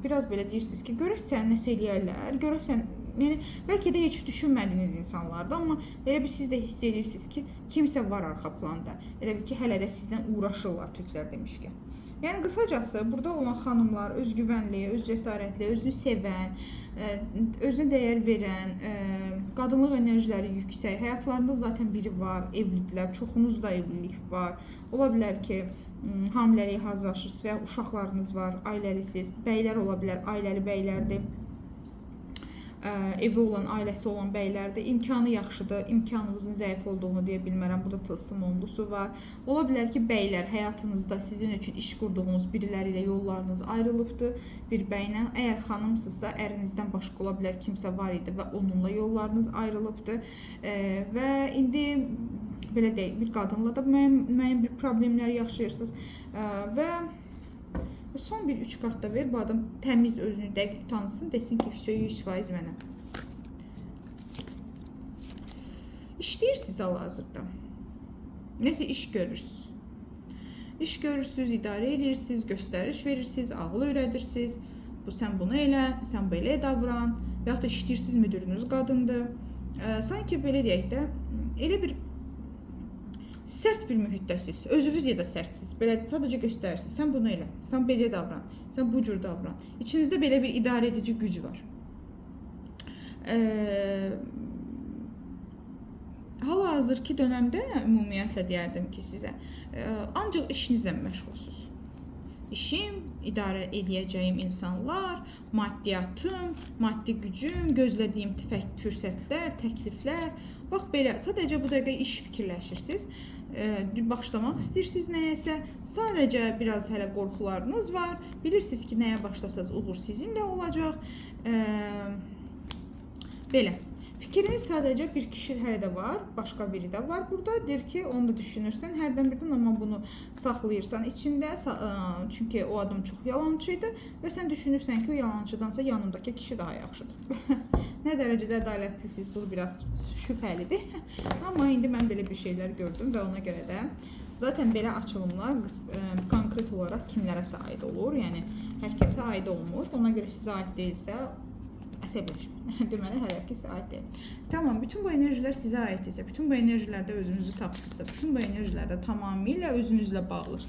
biraz belə deyirsiniz ki, görəsən nəsə eləyərlər, görəsən, yəni bəlkə də heç düşünmədiyiniz insanlardır, amma elə bir siz də hiss edirsiniz ki, kimsə var arxa planda. Elə bil ki, hələ də sizdən uğraşırlar türklər demişkən. Yəni qısacası burada olan xanımlar özgüvənli, öz cəsarətli, özünü sevən, özünə dəyər verən, qadınlıq enerjiləri yüksək, həyatlarında zaten biri var, evlidirlər, çoxunuzda evlilik var. Ola bilər ki, hamiləliyə hazırlaşırsınız və ya uşaqlarınız var, ailəlisiniz, bəylər ola bilər, ailəli bəylərdir. Evi olan, ailəsi olan bəylərdir. İmkanı yaxşıdır, imkanınızın zəif olduğunu deyə bilmərəm. Burada tılsım onlusu var. Ola bilər ki, bəylər həyatınızda sizin üçün iş qurduğunuz biriləri ilə yollarınız ayrılıbdır bir bəylə. Əgər xanımsınızsa, ərinizdən başqa ola bilər kimsə var idi və onunla yollarınız ayrılıbdır. Və indi belə deyək, bir qadınla da müəyyən bir problemlər yaşayırsınız və son bir 3 kart da ver. Bu adam təmiz özünü dəqiq tanısın, desin ki, 100% mənə. İşləyirsiniz hal-hazırda. Nəsə iş görürsünüz. İş görürsünüz, idarə edirsiniz, göstəriş verirsiniz, ağıl öyrədirsiniz. Bu, sən bunu elə, sən belə davran. Və yaxud da işləyirsiniz, müdürünüz qadındır. Sanki belə deyək də, elə bir sərt bir mühitdəsiniz. Özünüz ya da sərtsiz. Belə sadəcə göstərirsiniz. Sən bunu elə, sən belə davran, sən bu cür davran. İçinizdə belə bir idarə edici güc var. Hal-hazırki dönəmdə ümumiyyətlə deyərdim ki sizə, ancaq işinizlə məşğulsunuz. İşim, idarə edəcəyim insanlar, maddiyyatım, maddi gücüm, gözlədiyim fürsətlər, təkliflər. Bax belə, sadəcə bu dəqiqə iş fikirləşirsiniz. Başlamaq istəyirsiniz nəyəsə. Sadəcə biraz hələ qorxularınız var. Bilirsiniz ki, nəyə başlasanız uğur sizinlə olacaq. Belə. Fikriniz sadəcə bir kişi hələ də var, başqa biri də var burada. Deyir ki, onu da düşünürsən hərdən birdən, amma bunu saxlayırsan içində. Çünki o adam çox yalancı idi və sən düşünürsən ki, o yalancıdansa yanımdakı kişi daha yaxşıdır. Nə dərəcədə ədalətlisiniz, bu biraz şübhəlidir. Amma indi mən belə bir şeylər gördüm və ona görə də zaten belə açılımlar konkret olaraq kimlərəsə aid olur. Yəni, hər kəsə aid olmur. Ona görə sizə aid deyilsə, Əsəbləşməyin. Deməli, hələ ki sizə aid deyil. Tamam, bütün bu enerjilər sizə aiddirsə, bütün bu enerjilərdə özünüzü tapdınızsa, bütün bu enerjilərdə tamamilə özünüzlə bağlı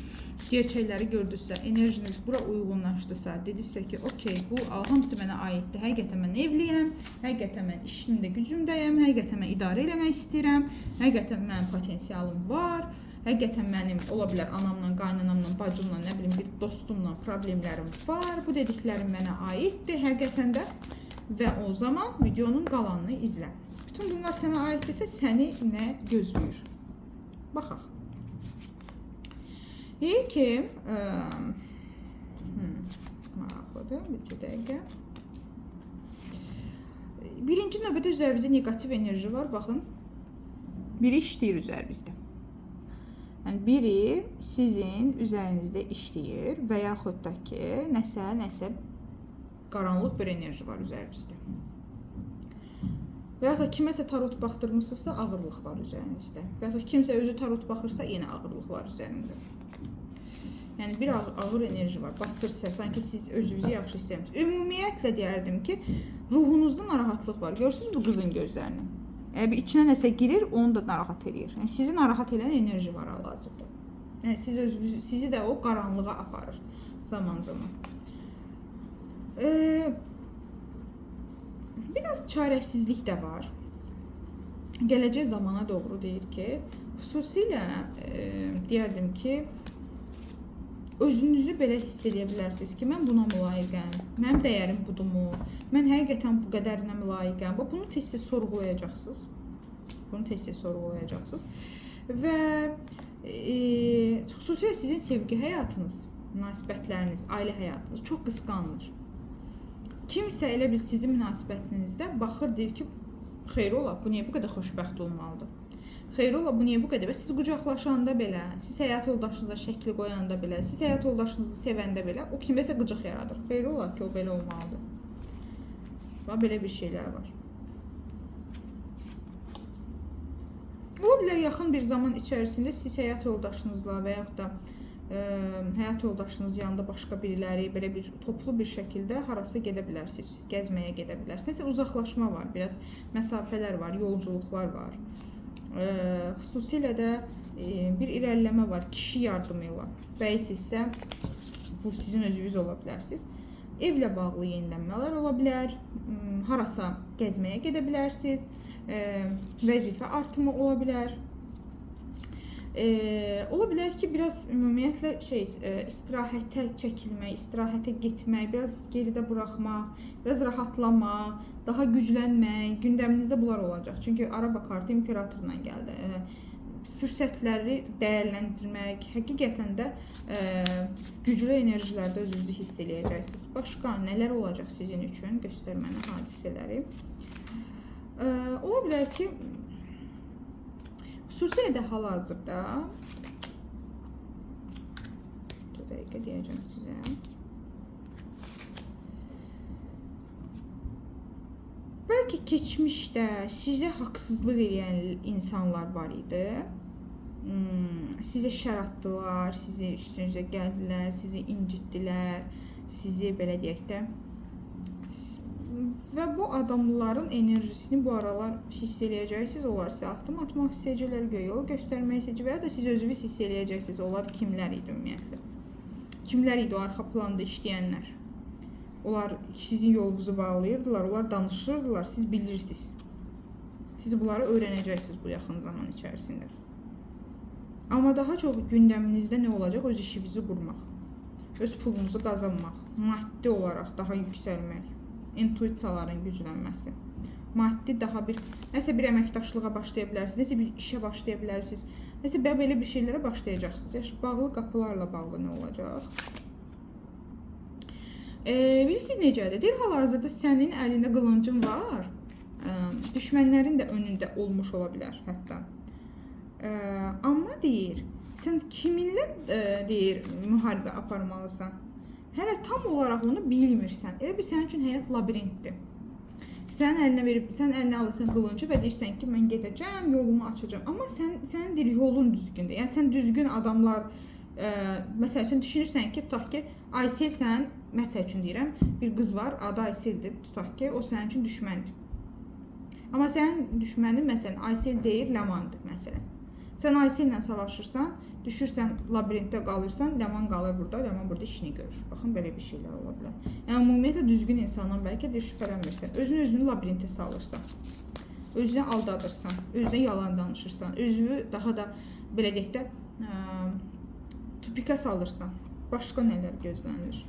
gerçəkləri gördünüzsə, enerjiniz bura uyğunlaşdısa, dedinizsə ki, okey, bu hamısı mənə aiddir. Həqiqətən mən evliyəm, həqiqətən mən işimdə, gücümdəyəm, həqiqətən mən idarə eləmək istəyirəm, həqiqətən mənim potensialım var, həqiqətən mənim ola bilər anamla, qaynanamla, bacımla, nə bilim bir dostumla problemlərim var. Bu dediklərim mənə aiddir həqiqətən də. Və o zaman videonun qalanını izlə. Bütün bunlar sənə aiddirsə, səni nə gözləyir? Baxaq. Deyir ki, maraqlıdır, bir dəqiqə. Birinci növbədə üzərinizdə neqativ enerji var, baxın. Biri işləyir üzərinizdə. Yəni biri sizin üzərinizdə işləyir və yaxud da ki, nəsə qaranlıq bir enerji var üzərinizdə. Və yaxud da kiməsə tarot baxdırmısınızsa, ağırlıq var üzərinizdə. Və yaxud da kimsə özü tarot baxırsa, yenə ağırlıq var üzərində. Yəni bir ağır enerji var. Basır sizə, sanki siz özünüzü yaxşı hiss etmirsiniz. Ümumiyyətlə deyərdim ki, ruhunuzda narahatlıq var. Görürsünüz bu qızın gözlərini. Yəni bir içinə nəsə girir, onu da narahat eləyir. Yəni sizi narahat edən enerji var hal-hazırda. Yəni siz özünüzü, sizi də o qaranlığa aparır zaman-zaman. Biraz çarəsizlik də var. Gələcək zamana doğru deyir ki, xüsusilə deyərdim ki, özünüzü belə hiss edə bilərsiniz ki, mən buna mı layiqəm, mənim dəyərim budurmu, mən həqiqətən bu qədərinə mi layiqəm? Bunu tez-tez sorğulayacaqsınız. Bunu tez-tez sorğulayacaqsınız. Və xüsusilə sizin sevgi həyatınız, münasibətləriniz, ailə həyatınız çox qısqanılır. Kimsə elə bil sizin münasibətinizdə baxır, deyir ki, xeyr ola, bu niyə bu qədər xoşbəxt olmalıdır? Xeyr ola, bu niyə bu qədər? Və siz qucaqlaşanda belə, siz həyat yoldaşınıza şəkil qoyanda belə, siz həyat yoldaşınızı sevəndə belə, o kiməsə qıcıq yaradır. Xeyr ola ki, o belə olmalıdır. Və belə bir şeylər var. Ola bilər, yaxın bir zaman içərisində siz həyat yoldaşınızla və yaxud da həyat yoldaşınız yanında başqa biriləri belə bir toplu bir şəkildə harasa gedə bilərsiniz, gəzməyə gedə bilərsiniz. Nəsə uzaqlaşma var, biraz məsafələr var, yolculuqlar var. Xüsusilə də bir irəliləmə var kişi yardımı ilə. Bəysinizsə, bu sizin özünüz ola bilərsiniz. Evlə bağlı yenilənmələr ola bilər, harasa gəzməyə gedə bilərsiniz, vəzifə artımı ola bilər. Ola bilər ki, biraz ümumiyyətlə istirahətə çəkilmək, istirahətə getmək, biraz geridə buraxmaq, biraz rahatlamaq, daha güclənmək, gündəminizdə bunlar olacaq. Çünki araba kartı imperatorla gəldi. Fürsətləri dəyərləndirmək, həqiqətən də güclü enerjilərdə özünüzü hiss eləyəcəksiniz. Başqa nələr olacaq sizin üçün? Göstər mənə hadisələri. Ola bilər ki, xüsusilə də hal-hazırda, bir dəqiqə deyəcəm sizə. Bəlkə keçmişdə sizə haqsızlıq eləyən insanlar var idi. Sizə şər atdılar, sizi üstünüzə gəldilər, sizi incitdilər, sizi belə deyək də. Və bu adamların enerjisini bu aralar hiss eləyəcəksiniz. Onlar sizə addım atmaq istəyəcəklər, göy yol göstərmək istəyəcəklər və ya da siz özünüz hiss eləyəcəksiniz. Onlar kimlər idi ümumiyyətlə? Kimlər idi o arxa planda işləyənlər? Onlar sizin yolunuzu bağlayırdılar, onlar danışırdılar, siz bilirsiniz. Siz bunları öyrənəcəksiniz bu yaxın zaman içərisində. Amma daha çox gündəminizdə nə olacaq? Öz işinizi qurmaq, öz pulunuzu qazanmaq, maddi olaraq daha yüksəlmək, intuisiyaların güclənməsi. Maddi daha bir, nəsə bir əməkdaşlığa başlaya bilərsiniz, nəsə bir işə başlaya bilərsiniz, nəsə belə bir şeylərə başlayacaqsınız. Yəni, bağlı qapılarla bağlı nə olacaq? Bilirsiniz necədir? Deyir, hal-hazırda sənin əlində qılıncın var, düşmənlərin də önündə olmuş ola bilər hətta. Amma deyir, sən kiminlə deyir, müharibə aparmalısan? Hələ tam olaraq onu bilmirsən. Elə bir sənin üçün həyat labirintdir. Sənin əlinə verib, sən əlinə alırsan qılıncı və deyirsən ki, mən gedəcəm, yolumu açacağam. Amma sənin deyir, yolun düzgündür. Yəni sən düzgün adamlar Məsəl üçün düşünürsən ki, tutaq ki, Aysel sən, məsəl üçün deyirəm, bir qız var, adı Ayseldir, tutaq ki, o sənin üçün düşməndir. Amma sənin düşmənin məsələn Aysel deyil, Ləmandır məsələn. Sən Aysellə savaşırsan, düşürsən labirintdə qalırsan, Ləman qalır burada, Ləman burada işini görür. Baxın belə bir şeylər ola bilər. Yəni ümumiyyətlə düzgün insandan bəlkə də şübhələnmirsən. Özünü labirintə salırsan. Özünü aldadırsan, özünə yalan danışırsan, özünü daha da belə deyək də tupika salırsan. Başqa nələr gözlənilir?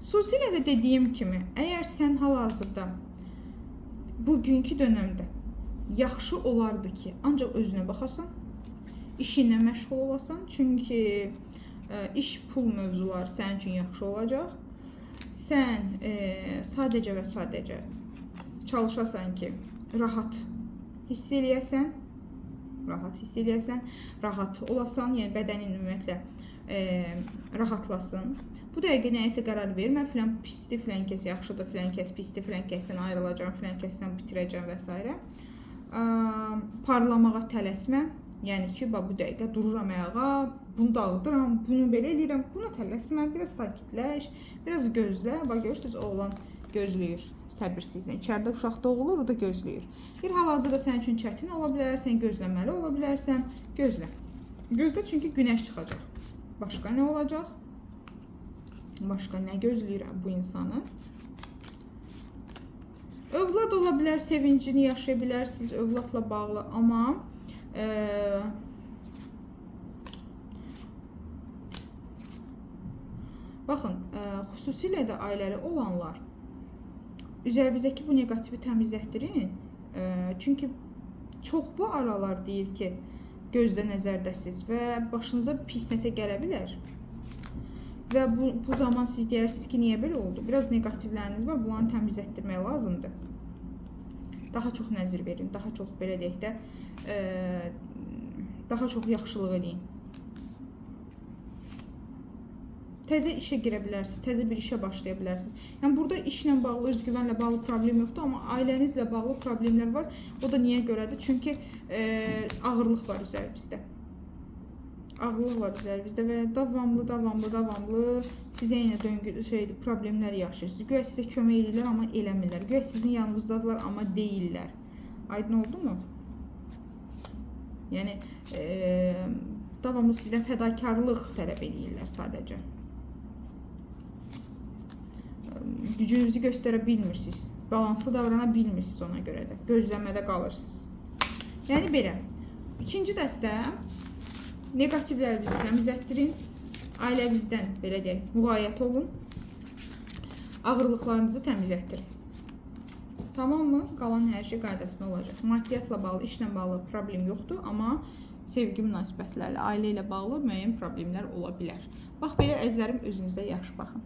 Xüsusilə də dediyim kimi, əgər sən hal-hazırda bugünkü dönəmdə yaxşı olardı ki, ancaq özünə baxasan, işinlə məşğul olasan, çünki iş pul mövzuları sənin üçün yaxşı olacaq. Sən sadəcə və sadəcə çalışasan ki, rahat hiss eləyəsən, rahat olasan, yəni bədənin ümumiyyətlə rahatlasın. Bu dəqiqə nəyəsə qərar vermə, filan pisdir, filan kəs yaxşıdır, filan kəs pisdir, filan kəsdən ayrılacağam, filan kəsdən bitirəcəm və s. Parlamağa tələsmə. Yəni ki, bax bu dəqiqə dururam ayağa, bunu dağıdıram, bunu belə eləyirəm. Buna tələsmə, biraz sakitləş, biraz gözlə. Bax görürsünüz, oğlan gözləyir səbirsizlə. İçəridə uşaq doğulur, o da gözləyir. Bir hal-hazırda sənin üçün çətin ola bilər, sən gözləməli ola bilərsən. Gözlə. Gözlə, çünki günəş çıxacaq. Başqa nə olacaq? Başqa nə gözləyir bu insanı? Övlad ola bilər, sevincini yaşaya bilərsiniz övladla bağlı, amma baxın, xüsusilə də ailəli olanlar üzərinizdəki bu neqativi təmizlətdirin. Çünki çox bu aralar deyir ki, gözdə nəzərdəsiz və başınıza pis nəsə gələ bilər. Və bu zaman siz deyirsiniz ki, niyə belə oldu? Biraz neqativləriniz var, bunları təmizlətdirmək lazımdır. Daha çox nəzir verin, daha çox belə deyək də, daha çox yaxşılıq eləyin. Təzə işə girə bilərsiniz, təzə bir işə başlaya bilərsiniz. Yəni burada işlə bağlı, özgüvənlə bağlı problem yoxdur, amma ailənizlə bağlı problemlər var. O da niyə görədir? Çünki ağırlıq var üzərinizdə. Ağırlıq var üzərinizdə və davamlı sizə yenə döngü problemlər yaşayırsınız. Güya sizə kömək eləyirlər, amma eləmirlər. Güya sizin yanınızdadırlar, amma deyirlər. Aydın oldu mu? Yəni davamlı sizdən fədakarlıq tələb eləyirlər sadəcə. Gücünüzü göstərə bilmirsiniz. Balanslı davrana bilmirsiniz ona görə də. Gözləmədə qalırsınız. Yəni belə. İkinci dəstə neqativlərinizi təmizlətdirin. Ailəvizdən, belə deyək, müğayət olun. Ağırlıqlarınızı təmizlətdirin. Tamam mı? Qalan hər şey qaydasında olacaq. Maddiyyatla bağlı, işlə bağlı problem yoxdur, amma sevgi münasibətlərlə, ailə ilə bağlı müəyyən problemlər ola bilər. Bax, belə əzizlərim, özünüzə yaxşı baxın.